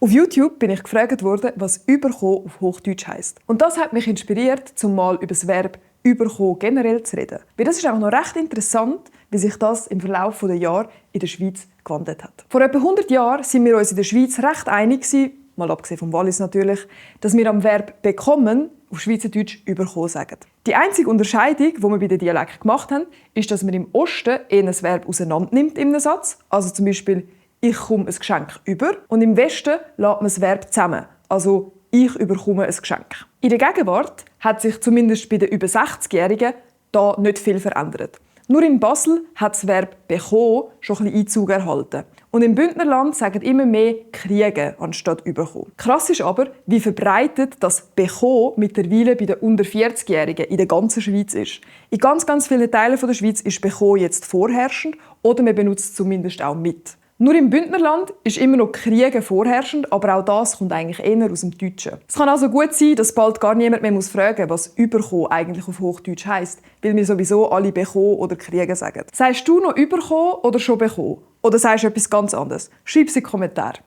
Auf YouTube bin ich gefragt worden, was «überkommen» auf Hochdeutsch heisst. Und das hat mich inspiriert, um mal über das Verb «überkommen» generell zu reden. Weil das ist auch noch recht interessant, wie sich das im Verlauf der Jahre in der Schweiz gewandelt hat. Vor etwa 100 Jahren sind wir uns in der Schweiz recht einig, mal abgesehen vom Wallis natürlich, dass wir am Verb «bekommen» auf Schweizerdeutsch «überkommen» sagen. Die einzige Unterscheidung, die wir bei den Dialekten gemacht haben, ist, dass man im Osten eher ein Verb auseinander nimmt in einem Satz, also zum Beispiel «ich komme ein Geschenk über», und im Westen lässt man das Verb zusammen, also «ich überkomme ein Geschenk». In der Gegenwart hat sich zumindest bei den über 60-Jährigen da nicht viel verändert. Nur in Basel hat das Verb «bekommen» schon ein bisschen Einzug erhalten. Und im Bündnerland sagen immer mehr «kriegen» anstatt «überkommen». Krass ist aber, wie verbreitet das «bekommen» mittlerweile bei den unter 40-Jährigen in der ganzen Schweiz ist. In ganz vielen Teilen der Schweiz ist «bekommen» jetzt vorherrschend oder man benutzt es zumindest auch mit. Nur im Bündnerland ist immer noch «kriegen» vorherrschend, aber auch das kommt eigentlich eher aus dem Deutschen. Es kann also gut sein, dass bald gar niemand mehr fragen muss, was «überkommen» eigentlich auf Hochdeutsch heisst, weil wir sowieso alle «bekommen» oder «kriegen» sagen. Sagst du noch «überkommen» oder schon «bekommen»? Oder sagst du etwas ganz anderes? Schreib es in die Kommentare.